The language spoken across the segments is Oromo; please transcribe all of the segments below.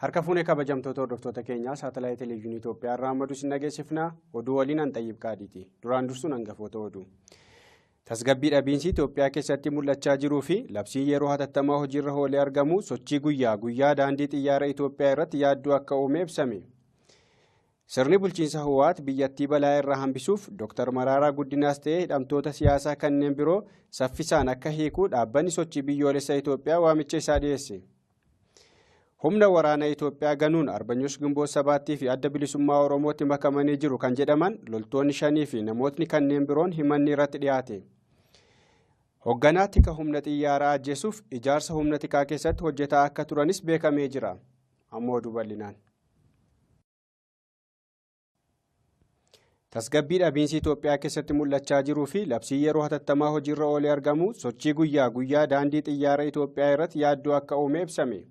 Harka fuunee kabajamtoota hordoftoota keenyaa saatalaayit televezyiinii Itoophiyaa irraa ammaduu isin dhageessifna. Oduu waliin an Xayyib Qaadiiti. Duraan dursuun hangafoota oduu. Tasgabbii dhabiinsi Itoophiyaa keessatti mul'achaa jiruu fi labsiin yeroo hatattamaa hojiirra oolee argamu sochii guyyaa guyyaa daandii xiyyaara Itoophiyaa irratti yaaddoo akka uume ibsame. Sirni bulchiinsa Hoowaat biyyattii balaa irraa hambisuuf Dr. Maraaraa Guddinaas ta'ee hidhamtoota siyaasaa kanneen biroo saffisaan akka hiikuu dhaabbanni sochii biyyoolessa Itoophiyaa waamicha isaa dhiyeesse. Humna waraana Itoophiyaa ganuun Arbanyoosh Gimboot Sabaattii fi Adda Bilisummaa Oromootti makamanii jiru kan jedhaman loltoonni shanii fi namootni kanneen biroon himanni irratti dhiyaate. Hoogganaa tika humna xiyyaaraa ajjeesuuf ijaarsa humna tikaa keessatti hojjetaa akka turanis beekamee jira. Ammoo oduu bal'inaan. Tasgabbii dhabiinsi Itoophiyaa keessatti mul'achaa jiruu fi labsii yeroo hatattamaa hojiirra oolee argamu sochii guyyaa guyyaa daandii xiyyaara Itoophiyaa irratti yaaddoo akka uume ibsame.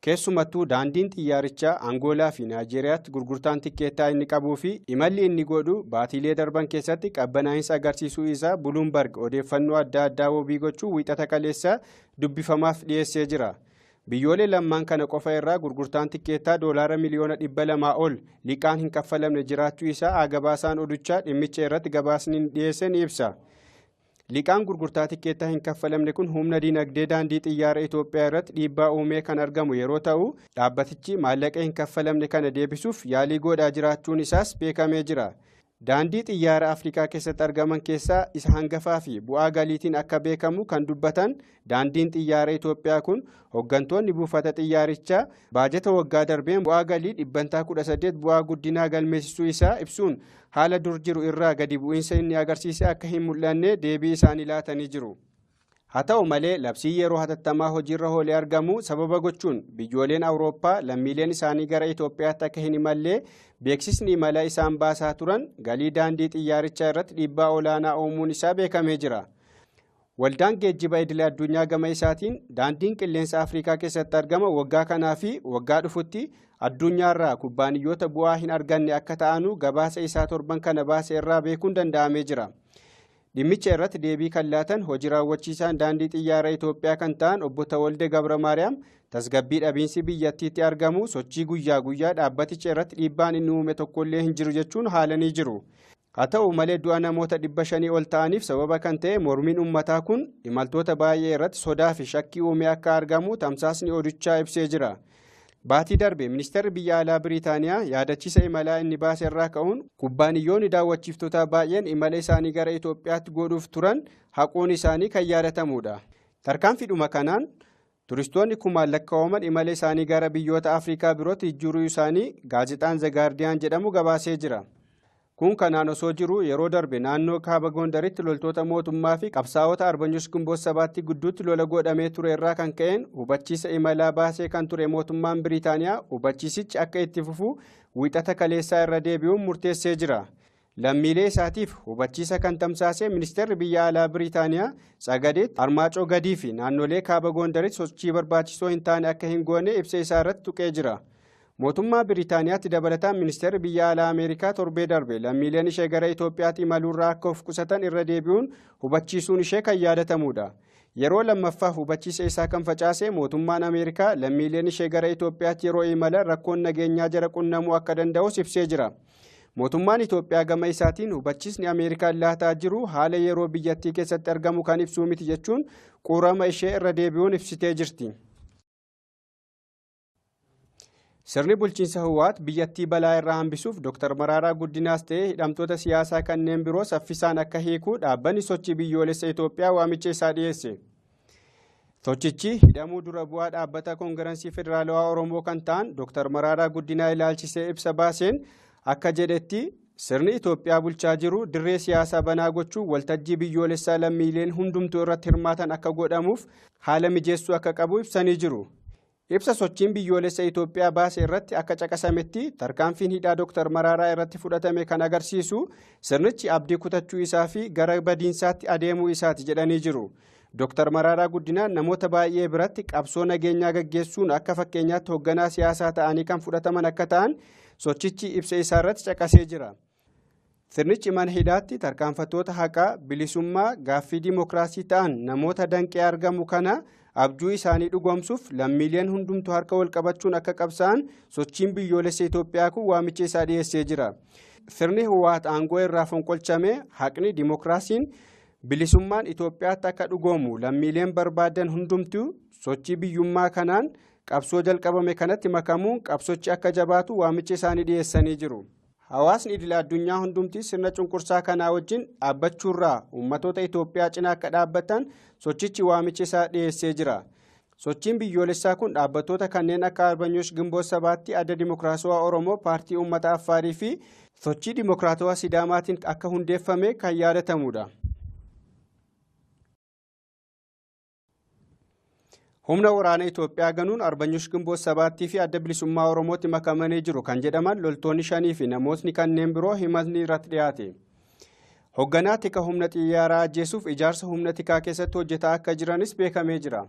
Keessumattuu daandiin xiyyaarichaa Angoolaa fi Naayijeeriyaatti gurgurtaan tikkeettaa inni qabuu fi imalli inni godhu baatiilee darban keessatti qabbanaa'insa agarsiisuu isaa Buluumbarg odeeffannoo adda addaa wabii gochuu wiixata kaleessa dubbifamaaf dhiyeessee jira. Biyyoolee lammaan kana qofa irraa gurgurtaan tikkeettaa doolaara miliyoona 200 ol liqaan hin kaffalamne jiraachuu isaa gabaasaan oduchaa dhimmicha irratti gabaasni dhiyeesse ni ibsa. Liqaan gurgurtaa tikkeettaa hin kaffalamne kun humna dinagdee daandii xiyyaara Itoophiyaa irratti dhiibbaa uumee kan argamu yeroo ta'u, dhaabbatichi maallaqa hin kaffalamne kana deebisuuf yaalii godhaa jiraachuun isaas beekamee jira. Daandii xiyyaara Afrikaa keessatti argaman keessaa isa hangafaa fi bu'aa galiitiin akka beekamu kan dubbatan daandiin xiyyaara Itoophiyaa kun hooggantoonni buufata xiyyaarichaa baajata waggaa darbeen bu'aa galii 18% bu'aa guddinaa galmeessisuu isaa ibsuun haala dur jiru irraa gadi bu'iinsa inni agarsiise akka hin mul'anne deebii isaanii laatanii jiru. Haa ta'u malee labsii yeroo hatattamaa hojiirra oolee argamu sababa gochuun biyyooleen Awurooppaa lammiileen isaanii gara Itoophiyaatti akka hin imallee beeksisni imala isaan baasaa turan galii daandii xiyyaarichaa irratti dhiibbaa olaanaa uumuun isaa beekamee jira. Waldaan geejjiba idilee addunyaa gama isaatiin daandiin qilleensa Afrikaa keessatti argama waggaa kanaa fi waggaa dhufutti addunyaarraa kubbaaniyyoota bu'aa hin arganne akka ta'anu gabaasa isaa torban kana baase irraa beekuun danda'amee jira. Dhimmicha irratti deebii kan laatan hojii raawwachiisaan daandii xiyyaara Itoophiyaa kan ta'an obbo Tawalde Gabra Maariyaam tasgabbii dhabiinsi biyyattiitti argamu sochii guyyaa guyyaa dhaabbaticha irratti dhiibbaan inni uume tokkollee hin jiru jechuun haalanii jiru. Haa ta'u malee du'a namoota 500 ol ta'aniif sababa kan ta'e mormiin uummataa kun imaltoota baay'ee irratti sodaa fi shakkii uumee akka argamu tamsaasni odichaa ibsee jira. Baatii darbe ministeerri biyya alaa Biriitaaniyaa yaadachiisa imalaa inni baase irraa ka'uun kubbaaniyyoonni daawwachiiftotaa baay'een imala isaanii gara Itoophiyaatti godhuuf turan haquun isaanii kan yaadatamudha. Tarkaanfiidhuma kanaan turistoonni kumaan lakkaa'aman imala isaanii gara biyyoota Afrikaa birootti jijjiiruu isaanii gaazexaan The Guardian jedhamu gabaasee jira. Kun kanaan osoo jiru yeroo darbe naannoo kaaba Gondaritti loltoota mootummaa fi qabsaa'ota Arbanyoosh Gimboot Sabaatti gidduutti lola godhamee ture irraa kan ka'een hubachiisa imalaa baasee kan ture mootummaan Biriitaaniyaa hubachiisichi akka itti fufu wiixata kaleessaa irra deebi'uun murteessee jira. Lammiilee isaatiif hubachiisa kan tamsaase ministeerri biyya alaa Biriitaaniyaa Tsagadeetti Armaacoo gadii fi naannolee kaaba Gondaritti sochii barbaachisoo hin taane akka hin goone ibsa isaa irratti tuqee jira. Mootummaa Biriitaaniyaatti dabalataan ministeerri biyya alaa Ameerikaa torbee darbe lammiileen ishee gara Itoophiyaatti imaluurraa akka of qusatan irra deebi'uun hubachiisuun ishee kan yaadatamudha. Yeroo lammaffaaf hubachiisa isaa kan facaase mootummaan Ameerikaa lammiileen ishee gara Itoophiyaatti yeroo imalan rakkoon nageenyaa jara qunnamuu akka danda'us ibsee jira. Mootummaan Itoophiyaa gama isaatiin hubachiisni Ameerikaan laataa jiru haala yeroo biyyattii keessatti argamu kan ibsuu miti jechuun quurama ishee irra deebi'uun ibsitee jirti. Sirni bulchiinsa Hoowaat biyyattii balaa irraa hambisuuf Dr. Maraaraa Guddinaas ta'ee hidhamtoota siyaasaa kanneen biroo saffisaan akka hiikuu dhaabbanni sochii biyyoolessa Itoophiyaa waamicha isaa dhiyeesse. Sochichi hidhamuu dura bu'aa dhaabbata Koongirensii Federaalawaa Oromoo kan ta'an Dr. Maraaraa Guddinaa ilaalchisee ibsa baaseen akka jedhetti sirni Itoophiyaa bulchaa jiru dirree siyaasaa banaa gochuun waltajjii biyyoolessaa lammiileen hundumtuu irratti hirmaatan akka godhamuuf haala mijeessuu akka qabu ibsanii jiru. Ibsa sochiin biyyoolessa Itoophiyaa baase irratti akka caqasametti tarkaanfiin hidhaa Dr. Maraaraa irratti fudhatame kan agarsiisu sirnichi abdii kutachuu isaa fi gara badiinsaatti adeemuu isaati jedhanii jiru. Dr. Maraaraa Guddinaan namoota baay'ee biratti qabsoo nageenyaa gaggeessuun akka fakkeenyaatti hoogganaa siyaasaa ta'anii kan fudhataman akka ta'an sochichi ibsa isaa irratti caqasee jira. Sirnichi mana hidhaatti tarkaanfattoota haqaa bilisummaa gaaffii dimookiraasii ta'an namoota danqee argamu kana abjuu isaanii dhugoomsuuf lammiileen hundumtuu harka wal qabachuun akka qabsaa'an sochiin biyyoolessa Itoophiyaa kun waamicha isaa dhiyeessee jira. Sirni Hiwaat aangoo irraa fonqolchame haqni dimookiraasiin bilisummaan Itoophiyaatti akka dhugoomu lammiileen barbaadan hundumtuu sochii biyyummaa kanaan qabsoo jalqabame kanatti makamuun qabsochi akka jabaatu waamicha isaanii dhiyeessanii jiru. Hawaasni idil addunyaa hundumti sirna cunqursaa kanaa wajjin dhaabbachuurraa uummattoota Itoophiyaa cinaa akka dhaabbatan sochichi waamicha isaa dhiyeessee jira. Sochiin biyyoolessaa kun dhaabbattoota kanneen akka Arbanyoosh Gimboot Sabaatti, Adda Dimookiraatawaa Oromoo, Paartii Uummata Affaarii fi sochii Dimookiraatawaa Sidaamaatiin akka hundeeffame kan yaadatamudha. Humna waraana Itoophiyaa ganuun Arbanyoosh Gimboot Sabaattii fi Adda Bilisummaa Oromootti makamanii jiru kan jedhaman loltoonni shanii fi namootni kanneen biroo himatni irratti dhiyaate. Hoogganaa tika humna xiyyaaraa ajjeesuuf ijaarsa humna tikaa keessatti hojjetaa akka jiranis beekamee jira.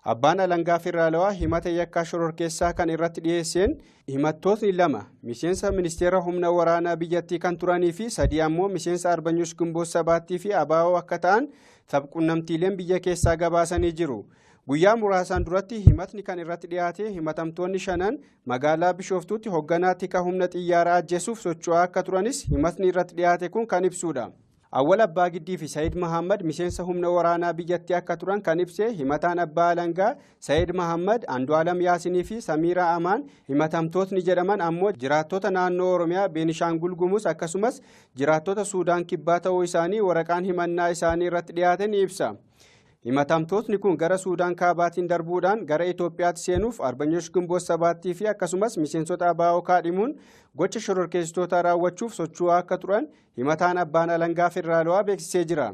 Abbaan alangaa federaalawaa himata yakkaa shororkeessaa kan irratti dhiyeesseen himattootni 2 miseensa ministeera humna waraanaa biyyattii kan turanii fi 3 ammoo miseensa Arbanyoosh Gimboot Sabaattii fi ABO akka ta'an sabquunnamtiileen biyya keessaa gabaasanii jiru. Guyyaa muraasaan duratti himatni kan irratti dhiyaate himatamtoonni 5 magaalaa Bishooftuutti hoogganaa tika humna xiyyaaraa ajjeesuuf socho'aa akka turanis himatni irratti dhiyaate kun kan ibsudha. Awwal Abbaa Giddii fi Saayid Mahammad miseensa humna waraanaa biyyattii akka turan kan ibse himataan Abbaa Alangaa Saayid Mahammad, Andu'aalam Yaasinii fi Samiiraa Amaan himatamtootni jedhaman ammoo jiraattota naannoo Oromiyaa, Beenishaangul Gumuz akkasumas jiraattota Suudaan Kibbaa ta'uu isaanii waraqaan himannaa isaanii irratti dhiyaate ni ibsa. Himatamtootni kun gara Suudaan Kaabaatiin darbuudhaan gara Itoophiyaatti seenuuf Arbanyoosh Gimboot Sabaattii fi akkasumas miseensota ABO kaadhimuun gocha shororkeessitootaa raawwachuuf socho'aa akka turan himataan Abbaan Alangaa Federaalawaa beeksisee jira.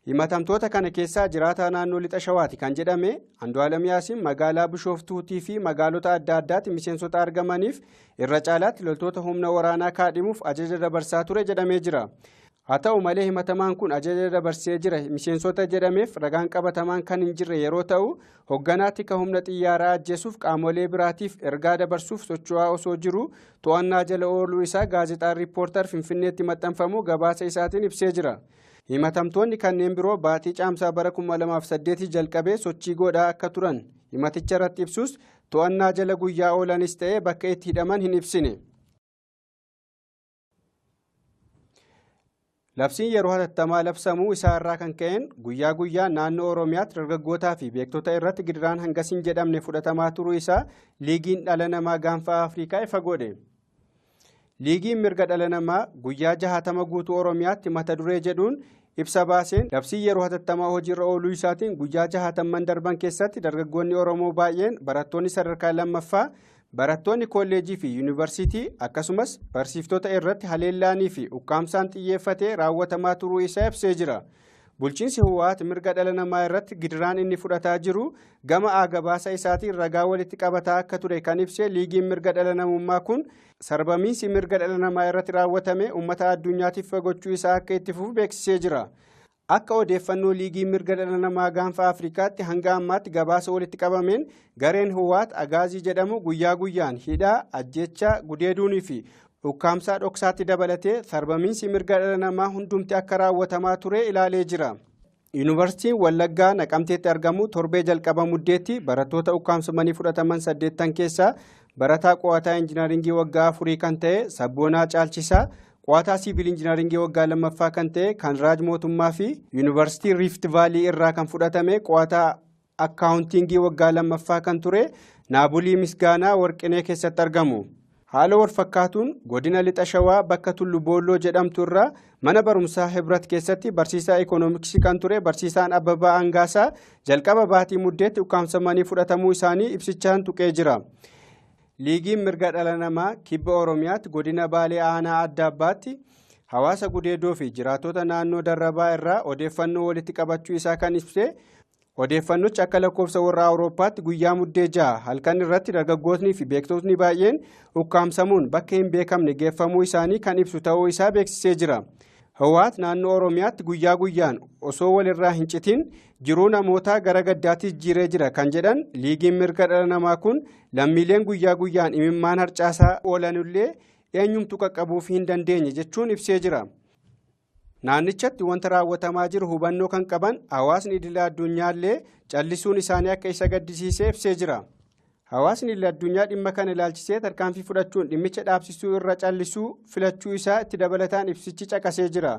Himatamtoota kana keessaa jiraataa naannoo Lixa Shawaati kan jedhame Andu'aalam Yaasiin magaalaa Bishooftuutii fi magaalota adda addaatti miseensota argamaniif irra caalaatti loltoota humna waraanaa kaadhimuuf ajaja dabarsaa ture jedhamee jira. Haa ta'u malee himatamaan kun ajaja dabarsee jira miseensota jedhameef ragaan qabatamaan kan hin jirre yeroo ta'u hoogganaa tika humna xiyyaaraa ajjeesuuf qaamolee biraatiif ergaa dabarsuuf socho'aa osoo jiru to'annaa jala ooluu isaa gaazexaan Riippoortar Finfinneetti maxxanfamu gabaasa isaatiin ibsee jira. Himatamtoonni kanneen biroo baatii caamsaa bara 2008 jalqabee sochii godhaa akka turan himaticha irratti ibsus to'annaa jala guyyaa oolanis ta'ee bakka itti hidhaman hin ibsine. Labsiin yeroo hatattamaa labsamuu isaa irraa kan ka'een guyyaa guyyaa naannoo Oromiyaatti dargaggootaa fi beektota irratti gidiraan hangas hin jedhamne fudhatamaa turuu isaa Liigiin Dhala Namaa Gaanfa Afrikaa ifa godhe. Liigiin Mirga Dhala Namaa guyyaa 60 guutuu Oromiyaatti mata duree jedhuun ibsa baaseen labsiin yeroo hatattamaa hojiirra ooluu isaatiin guyyaa 60 darban keessatti dargaggoonni Oromoo baay'een barattoonni sadarkaa lammaffaa, barattoonni kolleejii fi yuunivarsiitii akkasumas barsiiftota irratti haleellaanii fi ukkaamsaan xiyyeeffatee raawwatamaa turuu isaa ibsee jira. Bulchiinsi Hiwaat mirga dhala namaa irratti gidiraan inni fudhataa jiru gama gabaasa isaatiin ragaa walitti qabataa akka ture kan ibse Liigiin Mirga Dhala Namummaa kun sarbamiinsi mirga dhala namaa irratti raawwatame uummata addunyaatiif gochuu isaa akka itti fufu beeksisee jira. Akka odeeffannoo Liigii Mirga Dhala Namaa Gaanfa Afrikaatti hanga ammaatti gabaasa walitti qabameen gareen Hiwaat Agaazii jedhamu guyyaa guyyaan hidhaa, ajjeechaa, gudeeduunii fi ukkaamsaa dhoksaatti dabalatee sarbamiinsi mirga dhala namaa hundumti akka raawwatamaa ture ilaalee jira. Yuunivarsiitiin Wallaggaa Naqamteetti argamu torbee jalqaba muddeetti barattoota ukkaamsamanii fudhataman 8 keessaa barataa qo'ataa injinaringii waggaa 4 kan ta'e Sabboonaa Caalchisaa, qo'ataa siviil injinaringii waggaa 2ffaa kan ta'e Kanraaj Mootummaa fi Yuunivarsiitii Riift Vaalii irraa kan fudhatame qo'ataa akkaawuntiingii waggaa 2ffaa kan ture Naabulii Misgaanaa Warqinee keessatti argamu. Haala wal fakkaatuun godina Lixa Shawaa bakka Tullu Boolloo jedhamtu irraa mana barumsaa Hibrat keessatti barsiisaa ikoonomiksii kan ture barsiisaan Abbabaa Angaasaa jalqaba baatii muddeetti ukkaamsamanii fudhatamuu isaanii ibsichaan tuqee jira. Liigiin Mirga Dhala Namaa Kibba Oromiyaatti godina Baalee Aanaa Adda Abbaatti hawaasa gudeedoo fi jiraattota naannoo Darrabaa irraa odeeffannoo walitti qabachuu isaa kan ibse odeeffannochi akka lakkoofsa warra Awurooppaatti guyyaa muddee 6 halkan irratti dargaggootni fi beektotni baay'een ukkaamsamuun bakka hin beekamne geeffamuu isaanii kan ibsu ta'uu isaa beeksisee jira. Hiwaat naannoo Oromiyaatti guyyaa guyyaan osoo walirraa hin citin jiruu namootaa gara gaddaatti jijjiiree jira kan jedhan Liigiin Mirga Dhala Namaa kun lammiileen guyyaa guyyaan imimmaan harcaasaa oolanillee eenyumtu qaqqabuuf hin dandeenye jechuun ibsee jira. Naannichatti wanta raawwatamaa jiru hubannoo kan qaban hawaasni idila addunyaallee callisuun isaanii akka isa gaddisiisee ibsee jira. Hawaasni idila addunyaa dhimma kana ilaalchisee tarkaanfii fudhachuun dhimmicha dhaabsisuu irra callisuu filachuu isaa itti dabalataan ibsichi caqasee jira.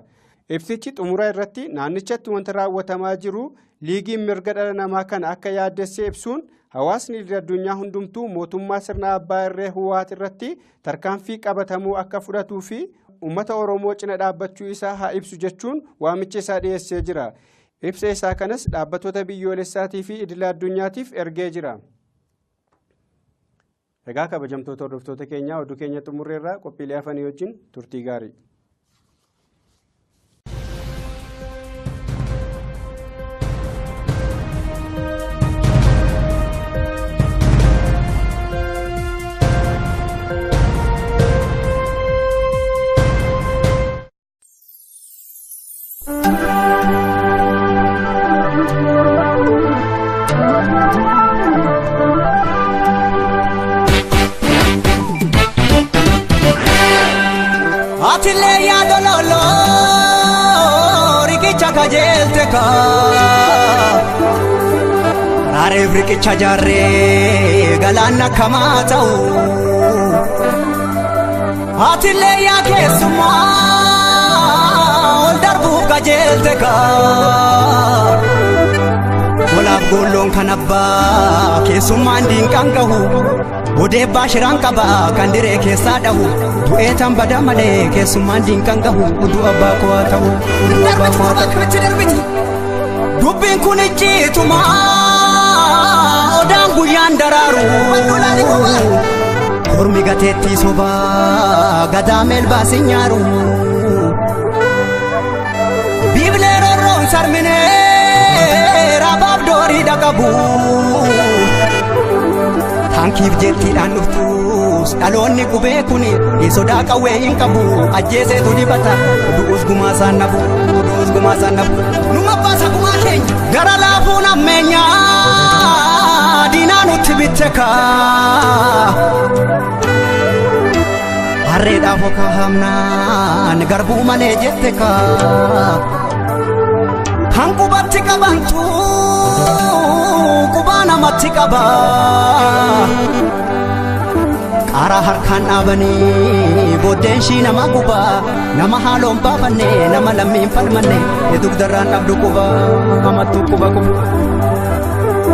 Ibsichi xumura irratti naannichatti wanta raawwatamaa jiru liigiin mirga dhala namaa kana akka yaaddessee ibsuun hawaasni idil addunyaa hundumtuu mootummaa sirna abbaa irree Hiwaat irratti tarkaanfii qabatamuu akka fudhatuu fi uummata Oromoo cina dhaabbachuu isaa haa ibsu jechuun waamicha isaa dhiyeessee jira. Ibsa isaa kanas dhaabbattoota biyyoolessaatii fi idil addunyaatiif ergee jira. Egaa kabajamtoota hordoftoota keenyaa oduu keenya xumurreerraa qophiilee hafanii wajjin turtii gaarii. Areef riqicha jaarree galaanna akkamaa ta'u Atillee yaa keessummaa ol darbuuf qajeelte kaa Golaaf golloon kan abbaa keessummaan diinqaan gahu Odeebbaa shiraan qaba kan diree keessaa dhahu Du'ee tan bada malee keessummaan diinqaan gahu Utuu abbaa koo haa ta'u. Dubbiin kun icciituma odaan guyyaan daraaru Kormi gateettii sobaa gadaa meelbaas hin nyaaru Biiblee rorroon sarminee raabaaf doorii dhaqabu Hankiif jettiidhaan dhuftus dhaloonni qubee kun sodaa qawwee hin qabu ajjeeseetu dibata du'us gumaa isaan nabu du'us gumaa isaan nabu numa baasa gumaa keenya gara laafuun ammeenyaa diinaa nutti bitte kaa Harreedhaaf okaa hamnaan garbuu malee jette kaa Kan qubatti qabantu qubaa namatti qaba Qaaraa harkaan dhaabanii booddeen ishii nama guba nama haaloon baafanne nama lammiin falmanne dugdarraan dhabdu quba amattu quba quba.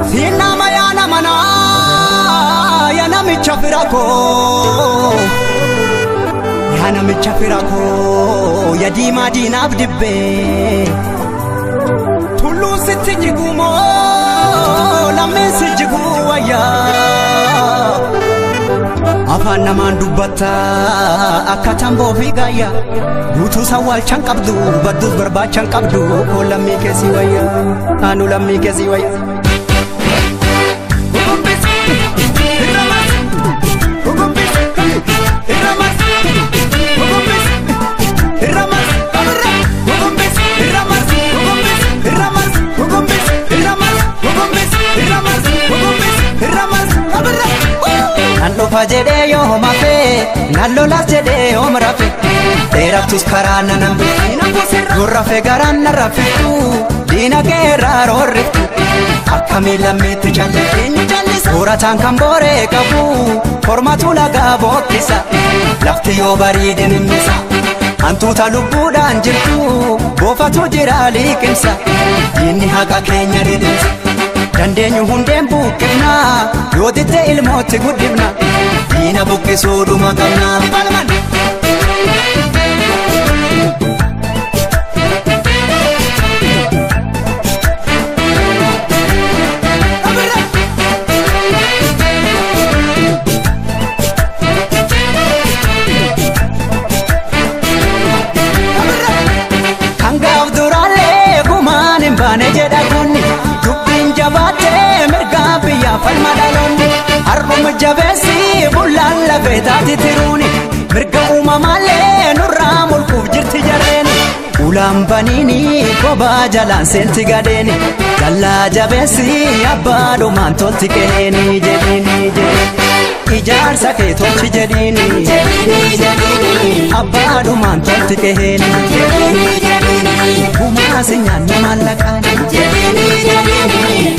Siinama yaa nama naa yaa namicha fira koo yaa namicha fira koo yaa diimaa diinaaf dibbee tulluun sitti jiguu moo lammiin si jiguu wayyaa. Afaan namaan dubbatta akka tamboo fi gaayya guutuu sawwaalchan qabdu badduus barbaachan qabdu koo lammii keessi wayya anu lammii keessi wayya. Nan dhufa jedhee yoo homa fee nan lolas jedhee yoom rafe dheerattus karaa nan hambiftu gurrafe garaan nan rafiftu diina keerraa roorriftu akkamiin lammiitti callisa soorataan kan booree qabu kormatu lagaa bookkisa lafti yoo bariide mimmisa hantuuta lubbuudhaan jirtu boofatu jira liqimsa diinni haqa keenya dhidhimsa. Dandeenyu hundeen buqqifna yoo didde ilmootti guddifna diina buqqisuu dhuma qabna. Kan gaaf duraallee gumaan hin baane jedha kunni. Dubbiin jabaatee mirgaa biyyaa falma dhaloonni har'uma jabeessi bullaan lafee taati tiruuni mirga uumamaallee nurraa mulquuf jirti jareeni ulaan baniini kophaa jalaan seenti gadeeni dallaa jabeessi abbaa dhumaan tolti qeeni jedhiini jedhiini ijaarsa kee tolchi jedhiini abbaa dhumaan tolti qeeni jedhiini. Gumaa si nyaanne maallaqaan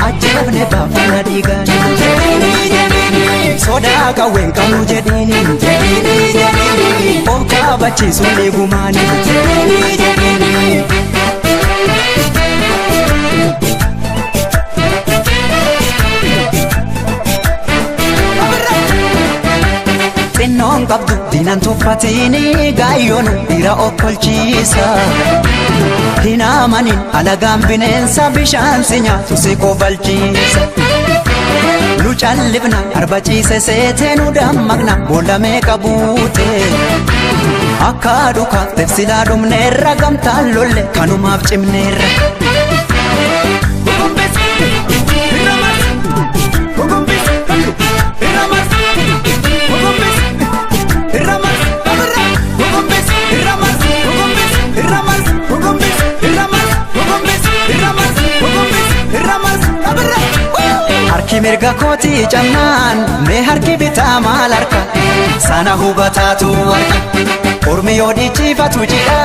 ajjeefne baafana dhiigaan sodaa qawween qabnu jedhiini of kaabachiisuun eegumaani. Xinnoon qabdu diinan tuffatini gaayyoon dhiira okkolchiisa. Hin amanin alagaan bineensa bishaan si nyaatu si kofalchiisa. Nu callifna arba ciise seetee nu dammaqna boolla meeqa buute. Akka dhukaafteef silaa dhumneerra gamtaan lolle kanumaaf cimneerra. Harki mirga kootii cabnaan mee harki bitaa maal harka sana hubataatu harka Ormi yoo dhiichifatu jidha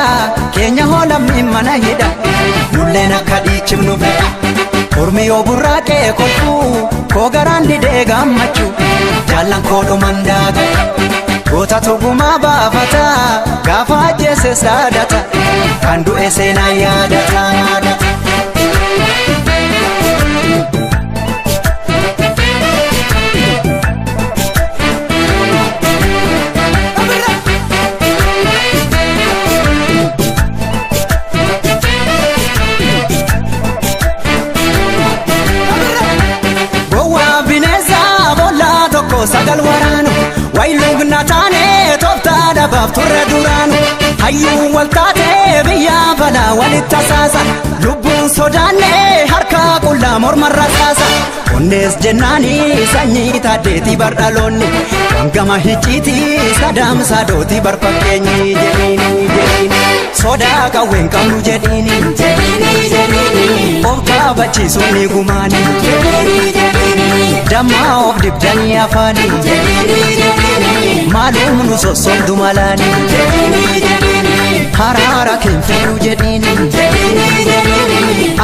keenya hoolamni mana hidha nulleen akka dhiichifnu fedha Ormi yoo burraaqee kolfuu koo garaan didee gammachuu jaallan koo dhuman daaga goota tugumaa baafata gaafa ajjeese saadata kan du'e seenaa yaadata. Sagal waraanu wayiluugna taane tooftaa dhabaaf turre duraanu hayyuu wal taate biyya balaa walitti tasaasa lubbuun sodaanne harka qullaa mormarra saasa onnees jennaani sanyii taaddeetii bardhaloonni wangama hicciitii sadaamsaa dootii barfakkeenyi jedhiini jedhiini sodaa qawween qabnu jedhiini of kaabachiisuun ni gumaani dammaa of dibdanii afaani maalum nu sossobdu malaani haraara keenfeeru jedhiini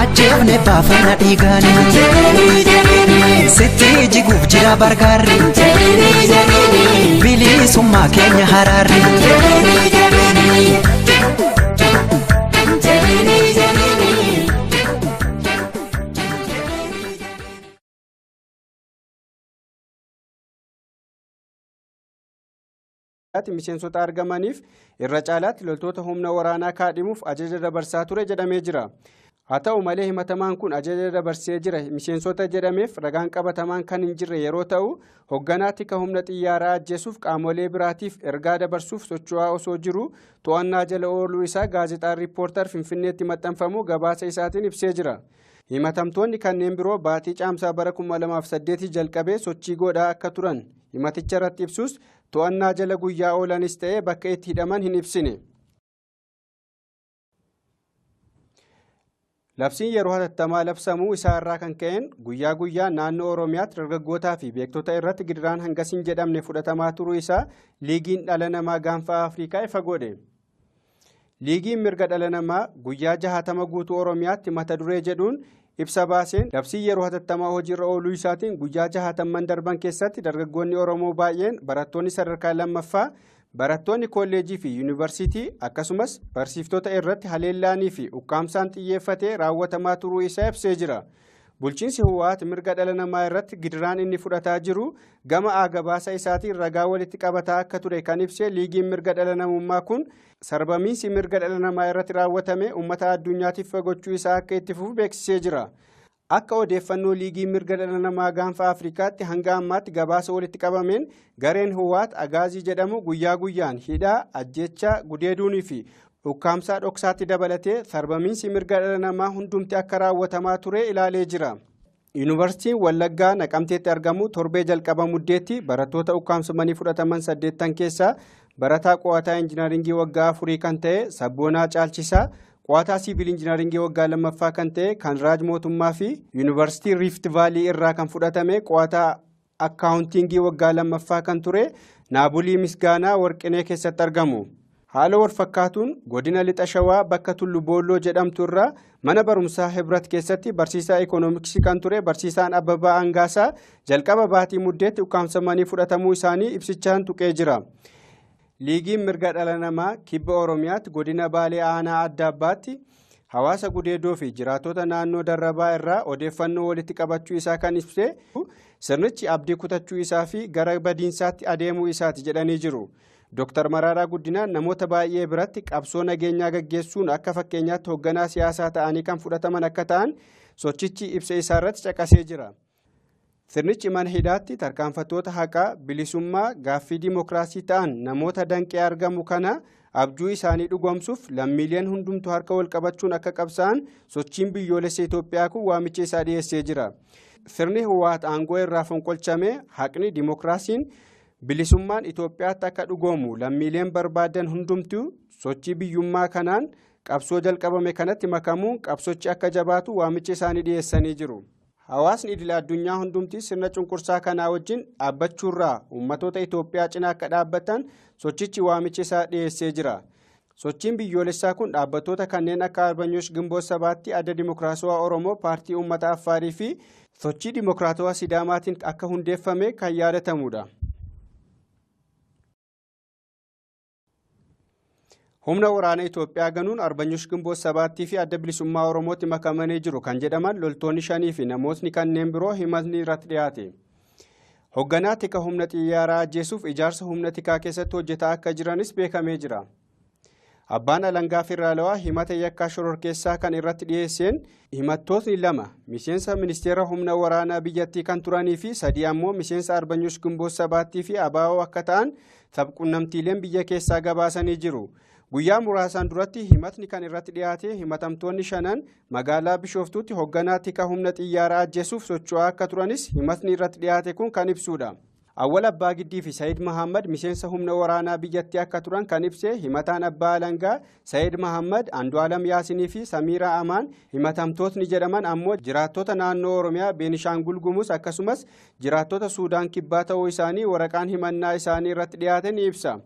ajjeefne baafana dhiigaani sitti jiguuf jira bargaarri bilisummaa keenya haraarri. Miseensota argamaniif irra caalaatti loltoota humna waraanaa kaadhimuuf ajaja dabarsaa ture jedhamee jira. Haa ta'u malee himatamaan kun ajaja dabarsee jira miseensota jedhameef ragaan qabatamaan kan hin jirre yeroo ta'u hoogganaa tika humna xiyyaaraa ajjeesuuf qaamolee biraatiif ergaa dabarsuuf socho'aa osoo jiru to'annaa jala ooluu isaa gaazexaan Riippoortar Finfinneetti maxxanfamu gabaasa isaatiin ibsee jira. Himatamtoonni kanneen biroo baatii caamsaa bara 2008 jalqabee sochii godhaa akka turan himaticha irratti ibsus to'annaa jala guyyaa oolanis ta'ee bakka itti hidhaman hin ibsine. Labsiin yeroo hatattamaa labsamuu isaa irraa kan ka'een guyyaa guyyaa naannoo Oromiyaatti dargaggootaa fi beektota irratti gidiraan hangas hin jedhamne fudhatamaa turuu isaa Liigiin Dhala Namaa Gaanfa Afrikaa ifa godhe. Liigiin mirga dhala namaa guyyaa 60 guutuu Oromiyaatti mata duree jedhuun ibsa baaseen labsiin yeroo hatattamaa hojiirra ooluu isaatiin guyyaa 60 darban keessatti dargaggoonni Oromoo baay'een barattoonni sadarkaa lammaffaa barattoonni kolleejii fi yuunivarsiitii akkasumas barsiiftota irratti haleellaanii fi ukkaamsaan xiyyeeffatee raawwatamaa turuu isaa ibsee jira. Bulchiinsi Hiwaat mirga dhala namaa irratti gidiraan inni fudhataa jiru gama gabaasa isaatiin ragaa walitti qabataa akka ture kan ibse liigiin mirga dhala namummaa kun sarbamiinsi mirga dhala namaa irratti raawwatame uummata addunyaatiif gochuu isaa akka itti fufu beeksisee jira. Akka odeeffannoo liigii mirga dhala namaa gaanfa Afrikaatti hanga ammaatti gabaasa walitti qabameen gareen Hiwaat Agaazii jedhamu guyyaa guyyaan hidhaa, ajjeechaa, gudeeduunii fi ukkaamsaa dhoksaatti dabalatee sarbamiinsi mirga dhala namaa hundumti akka raawwatamaa ture ilaalee jira. Yuunivarsiitiin Wallaggaa Naqamteetti argamu torbee jalqaba muddeetti barattoota ukkaamsamanii fudhataman 8 keessaa barataa qo'ataa injinaringii waggaa 4 kan ta'e Sabboonaa Caalchisaa, qo'ataa siviil injinaringii waggaa 2ffaa kan ta'e Kanraaj Mootummaa fi Yuunivarsiitii Riift Vaalii irraa kan fudhatame qo'ataa akkaawuntiingii waggaa 2ffaa kan ture Naabulii Misgaanaa Warqinee keessatti argamu. Haala wal fakkaatuun godina lixa Shawaa bakka Tullu Boolloo jedhamtu irraa mana barumsaa Hibrat keessatti barsiisaa ikoonomiksii kan ture barsiisaan Abbabaa Angaasaa jalqaba baatii muddeetti ukkaamsamanii fudhatamuu isaanii ibsichaan tuqee jira. Liigiin mirga dhala namaa kibba Oromiyaatti godina Baalee aanaa adda abbaatti hawaasa gudeedoo fi jiraattota naannoo Darrabaa irraa odeeffannoo walitti qabachuu isaa kan ibse sirnichi abdii kutachuu isaa fi gara badiinsaatti adeemuu isaati jedhanii jiru. Dr. Mararaa Guddinaa namoota baay'ee biratti qabsoo nageenyaa gaggeessuun akka fakkeenyaatti hoogganaa siyaasaa ta'anii kan fudhataman akka ta'an sochichi ibsa isaa irratti caqasee jira. Sirnichi mana hidhaatti tarkaanfattoota haqaa bilisummaa gaaffii dimookiraasii ta'an namoota danqee argamu kana abjuu isaanii dhugoomsuuf lammiileen hundumtuu harka wal qabachuun akka qabsa'an sochiin biyyoolessa Itoophiyaa kun waamicha isaa dhiyeessee jira. Sirni Hiwaat aangoo irraa fonqolchame haqni dimookiraasiin bilisummaan Itoophiyaatti akka dhugoomu lammiileen barbaadan hundumtuu sochii biyyummaa kanaan qabsoo jalqabame kanatti makamuun qabsochi akka jabaatu waamicha isaanii dhiyeessanii jiru. Hawaasni idil addunyaa hundumti sirna cunqursaa kanaa wajjin dhaabbachuurraa uummattoota Itoophiyaa cinaa akka dhaabbatan sochichi waamicha isaa dhiyeessee jira. Sochiin biyyoolessaa kun dhaabbattoota kanneen akka Arbanyoosh Gimboot Sabaatti, Adda Dimookiraatawaa Oromoo, Paartii Uummata Affaarii fi sochii Dimookiraatawaa Sidaamaatiin akka hundeeffame kan yaadatamudha. Humna waraana Itoophiyaa ganuun Arbanyoosh Gimboot Sabaattii fi Adda Bilisummaa Oromootti makamanii jiru kan jedhaman loltoonni shanii fi namootni kanneen biroo himatni irratti dhiyaate. Hoogganaa tika humna xiyyaaraa ajjeesuuf ijaarsa humna tikaa keessatti hojjetaa akka jiranis beekamee jira. Abbaan alangaa federaalawaa himata yakkaa shororkeessaa kan irratti dhiyeesseen himattootni lama miseensa ministeera humna waraanaa biyyattii kan turanii fi sadii ammoo miseensa Arbanyoosh Gimboot Sabaattii fi ABO akka ta'an sabquunnamtiileen biyya keessaa gabaasanii jiru. Guyyaa muraasaan duratti himatni kan irratti dhiyaate himatamtoonni shanan magaalaa Bishooftuutti hoogganaa tika humna xiyyaaraa ajjeesuuf socho'aa akka turanis himatni irratti dhiyaate kun kan ibsudha. Awwal Abbaa Giddii fi Saayid Mahammad miseensa humna waraanaa biyyattii akka turan kan ibse himataan Abbaa Alangaa Saayid Mahammad, Andu'aalam Yaasinii fi Samiiraa Amaan himatamtootni jedhaman ammoo jiraattota naannoo Oromiyaa, Beenishaangul Gumuz akkasumas jiraattota Suudaan Kibbaa ta'uu isaanii waraqaan himannaa isaanii irratti dhiyaate ni ibsa.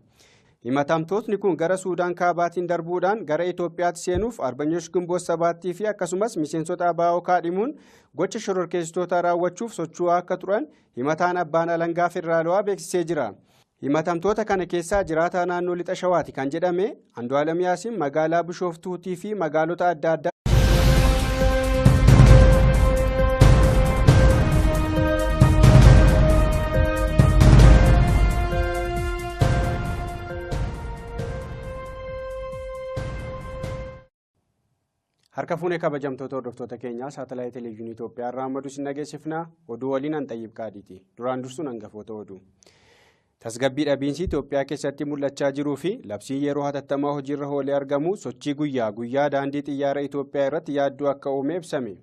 Himatamtootni kun gara Suudaan Kaabaatiin darbuudhaan gara Itoophiyaatti seenuuf Arbanyoosh Gimboot Sabaattii fi akkasumas miseensota ABO kaadhimuun gocha shororkeessitoota raawwachuuf socho'aa akka turan himataan Abbaan Alangaa Federaalawaa beeksisee jira. Himatamtoota kana keessaa jiraataa naannoo Lixa Shawaati kan jedhame Andu'aalam Yaasiin magaalaa Bishooftuutii fi magaalota adda addaa Harka fuunee kabajamtoota hordoftoota keenyaa saatalaayit televezyiinii Itoophiyaa irraa maddu isin dhageessifna. Oduu waliin an Xayyib Qaadiiti. Duraan dursuun hangafoota oduu. Tasgabbii dhabiinsi Itoophiyaa keessatti mul'achaa jiruu fi labsiin yeroo hatattamaa hojiirra oolee argamu sochii guyyaa guyyaa daandii xiyyaara Itoophiyaa irratti yaaddoo akka uume ibsame.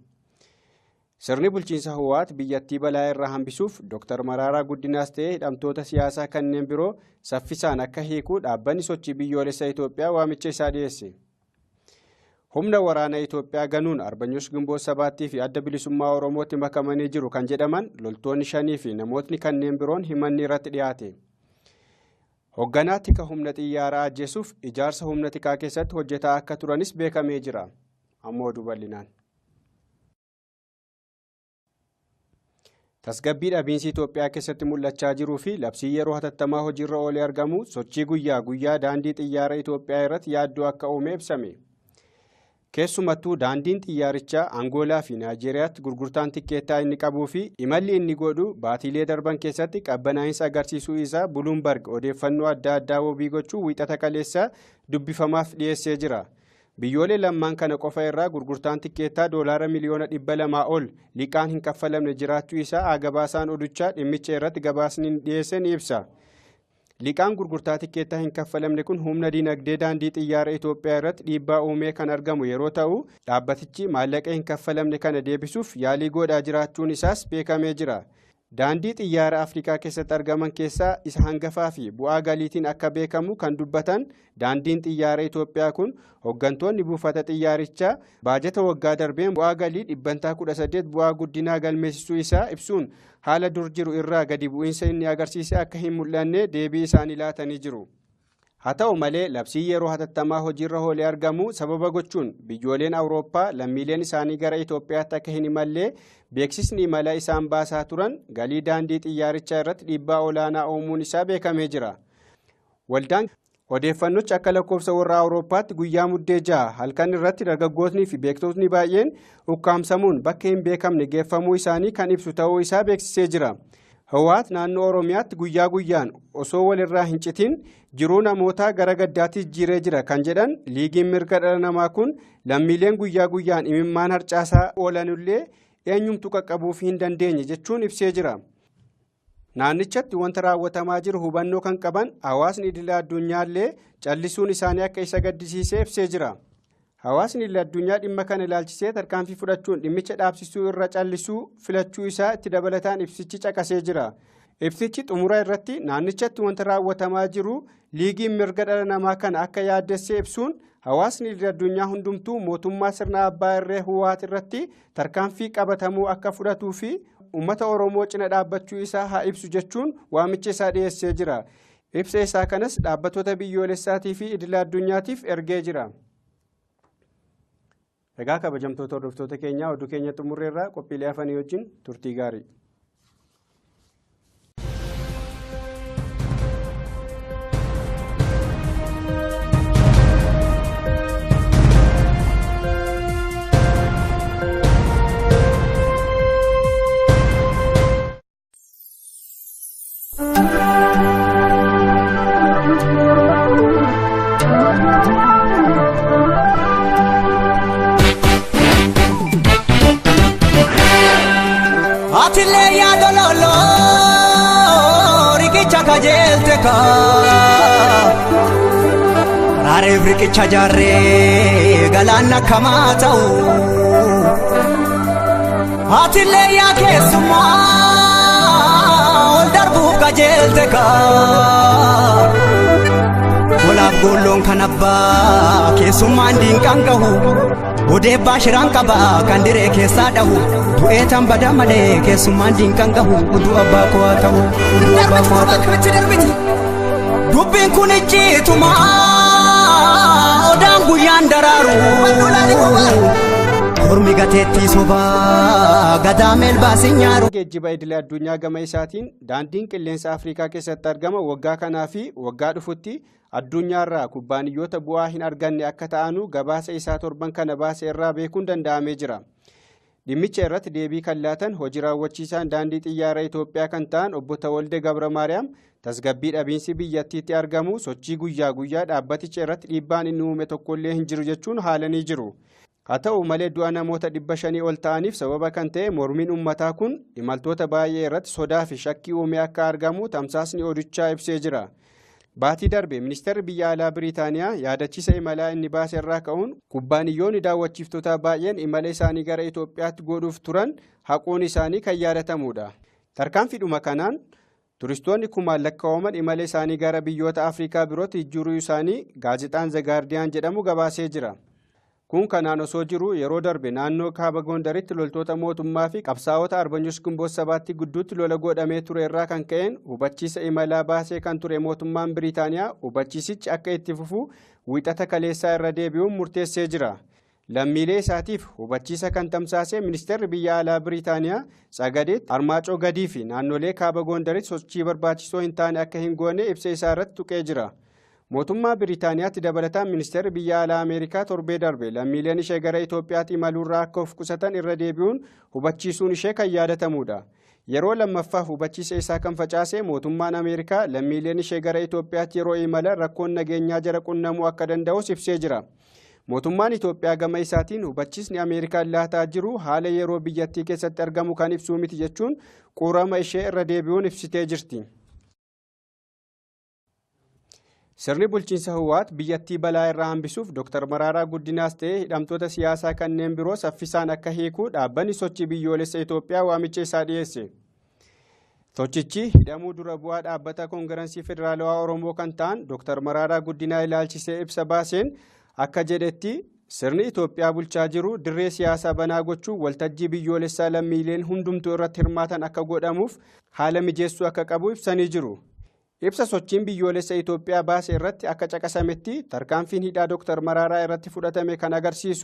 Sirni bulchiinsa Hiwaat biyyattii balaa irraa hambisuuf Dr. Mararaa Guddinaas ta'ee hidhamtoota siyaasaa kanneen biroo saffisaan akka hiikuu dhaabbanni sochii biyyoolessa Itoophiyaa waamicha isaa dhiyeesse. Humna waraana Itoophiyaa ganuun Arbanyoosh Gimboot Sabaattii fi Adda Bilisummaa Oromootti makamanii jiru kan jedhaman loltoonni shanii fi namootni kanneen biroon himanni irratti dhiyaate. Hoogganaa tika humna xiyyaaraa ajjeesuuf ijaarsa humna tikaa keessatti hojjetaa akka turanis beekamee jira. Ammoo oduu bal'inaan. Tasgabbii dhabiinsi Itoophiyaa keessatti mul'achaa jiruu fi labsii yeroo hatattamaa hojiirra oolee argamu sochii guyyaa guyyaa daandii xiyyaara Itoophiyaa irratti yaaddoo akka uume ibsame. Keessumattuu daandiin xiyyaarichaa Angoolaa fi Naayijeeriyaatti gurgurtaan tikkeettaa inni qabuu fi imalli inni godhu baatiilee darban keessatti qabbanaa'insa agarsiisuu isaa Buluumbarg odeeffannoo adda addaa wabii gochuu wiixata kaleessaa dubbifamaaf dhiyeessee jira. Biyyoolee lammaan kana qofa irraa gurgurtaan tikkeettaa $200 miliyoona ol liqaan hin kaffalamne jiraachuu isaa gabaasaan oduchaa dhimmicha irratti gabaasni dhiyeesse ni ibsa. Liqaan gurgurtaa tikkeettaa hin kaffalamne kun humna dinagdee daandii xiyyaara Itoophiyaa irratti dhiibbaa uumee kan argamu yeroo ta'u, dhaabbatichi maallaqa hin kaffalamne kana deebisuuf yaalii godhaa jiraachuun isaas beekamee jira. Daandii xiyyaara Afrikaa keessatti argaman keessaa isa hangafaa fi bu'aa galiitiin akka beekamu kan dubbatan daandiin xiyyaara Itoophiyaa kun hooggantoonni buufata xiyyaarichaa baajata waggaa darbeen bu'aa galii 18% bu'aa guddinaa galmeessisuu isaa ibsuun haala dur jiru irraa gadi bu'iinsa inni agarsiise akka hin mul'anne deebii isaanii laatanii jiru. Haa ta'u malee labsii yeroo hatattamaa hojiirra oolee argamu sababa gochuun biyyooleen Awurooppaa lammiileen isaanii gara Itoophiyaatti akka hin imallee beeksisni imala isaan baasaa turan galii daandii xiyyaarichaa irratti dhiibbaa olaanaa uumuun isaa beekamee jira. Waldaan odeeffannochi akka lakkoofsa warra Awurooppaatti guyyaa Muddee 6 halkan irratti dargaggootni fi beektotni baay'een ukkaamsamuun bakka hin beekamne geeffamuu isaanii kan ibsu ta'uu isaa beeksisee jira. Hawwaat naannoo Oromiyaatti guyyaa guyyaan osoo walirraa hin citin jiruu namootaa gara gaddaatti jijjiiree jira kan jedhan liigiin mirga dhala namaa kun lammiileen guyyaa guyyaan imimmaan harcaasaa oolanillee eenyumtu qaqqabuuf hin dandeenye jechuun ibsee jira. Naannichatti wanta raawwatamaa jiru hubannoo kan qaban hawaasni idila addunyaallee callisuun isaanii akka isa gaddisiisee ibsee jira. Hawaasni idila addunyaa dhimma kana ilaalchisee tarkaanfii fudhachuun dhimmicha dhaabsisuu irra callisuu filachuu isaa itti dabalataan ibsichi caqasee jira. Ibsichi xumura irratti naannichatti wanta raawwatamaa jiru liigiin mirga dhala namaa kana akka yaaddessee ibsuun hawaasni idila addunyaa hundumtuu mootummaa sirna abbaa irree Hawwaat irratti tarkaanfii qabatamuu akka fudhatuu fi uummata Oromoo cina dhaabbachuu isaa haa ibsu jechuun waamicha isaa dhiyeessee jira. Ibsa isaa kanas dhaabbattoota biyyoolessaatii fi idila addunyaatiif ergee jira. Egaa kabajamtoota hordoftoota keenyaa oduu keenya xumurreerraa qophiilee hafanii wajjin turtii gaarii. Atilee yaada loloo riqicha kajeelte kaa raareef riqicha jaarree galaanna akkamaa ta'u. Atilee yaa keessummaa ol darbuuf kajeelte kaa golaaf golloon kan abbaa keessummaan diinqaan gahu. Odeebbaa shiraan qaba kan diree keessaa dhahu du'ee tan bada malee keessummaan diinqaan gahu utuu abbaa koo haa ta'u utuu abbaa koo haa ta'u. Dubbiin kun icciituma odaan guyyaan daraaru Hormi gateettii sobaa gadaa meelbaas hin nyaaru. Geejjiba idilee addunyaa gama isaatiin daandiin qilleensa Afrikaa keessatti argama waggaa kanaa fi waggaa dhufutti addunyaarraa kubbaaniyyoota bu'aa hin arganne akka ta'anu gabaasa isaa torban kana baase irraa beekuun danda'amee jira. Dhimmicha irratti deebii kan laatan hojii raawwachiisaan daandii xiyyaara Itoophiyaa kan ta'an obbo Tawalde Gabra Maariyaam tasgabbii dhabiinsi biyyattiitti argamu sochii guyyaa guyyaa dhaabbaticha irratti dhiibbaan inni uume tokkollee hin jiru jechuun haalanii jiru. Haa ta'u malee du'a namoota 500 ol ta'aniif sababa kan ta'e mormiin uummataa kun imaltoota baay'ee irratti sodaa fi shakkii uume akka argamu tamsaasni odichaa ibsee jira. Baatii darbe ministeerri biyya alaa Biriitaaniyaa yaadachiisa imalaa inni baase irraa ka'uun kubbaaniyyoonni daawwachiiftota baay'een imala isaanii gara Itoophiyaatti godhuuf turan haquun isaanii kan yaadatamudha. Tarkaanfiidhuma kanaan turistoonni kumaan lakkaa'aman imala isaanii gara biyyoota Afrikaa birootti jijjiiruu isaanii gaazexaan The Guardian jedhamu gabaasee jira. Kun kanaan osoo jiru yeroo darbe naannoo kaaba Gondaritti loltoota mootummaa fi qabsaa'ota Arbanyos Gimboot Sabaatti gidduutti lola godhamee ture irraa kan ka'een hubachiisa imalaa baasee kan ture mootummaan Biriitaaniyaa hubachiisichi akka itti fufu wiixata kaleessaa irra deebi'uun murteessee jira. Lammiilee isaatiif hubachiisa kan tamsaase ministeerri biyya alaa Biriitaaniyaa Tsagadeetti Armaacoo Gadii fi naannolee kaaba Gondaritti sochii barbaachisoo hin taane akka hin goone ibsa isaa irratti tuqee jira. Mootummaa Biriitaaniyaatti dabalataan ministeerri biyya alaa Ameerikaa torbee darbe lammiileen ishee gara Itoophiyaatti imaluurraa akka of qusatan irra deebi'uun hubachiisuun ishee kan yaadatamudha. Yeroo lammaffaaf hubachiisa isaa kan facaase mootummaan Ameerikaa lammiileen ishee gara Itoophiyaatti yeroo imalan rakkoon nageenyaa jara qunnamuu akka danda'us ibsee jira. Mootummaan Itoophiyaa gama isaatiin hubachiisni Ameerikaan laataa jiru haala yeroo biyyattii keessatti argamu kan ibsuu miti jechuun quurama ishee irra deebi'uun ibsitee jirti. Sirni bulchiinsa Hawwaat biyyattii balaa irraa hambisuuf Dr. Maraaraa Guddinaas ta'ee hidhamtoota siyaasaa kanneen biroo saffisaan akka hiikuu dhaabbanni sochii biyyoolessa Itoophiyaa waamicha isaa dhiyeesse. Sochichi hidhamuu dura bu'aa dhaabbata Koongirensii Federaalawaa Oromoo kan ta'an Dr. Maraaraa Guddinaa ilaalchisee ibsa baaseen akka jedhetti sirni Itoophiyaa bulchaa jiru dirree siyaasaa banaa gochuun waltajjii biyyoolessaa lammiileen hundumtuu irratti hirmaatan akka godhamuuf haala mijeessuu akka qabu ibsanii jiru. Ibsa sochiin biyyoolessa Itoophiyaa baase irratti akka caqasametti, tarkaanfiin hidhaa Dr. Mararaa irratti fudhatame kan agarsiisu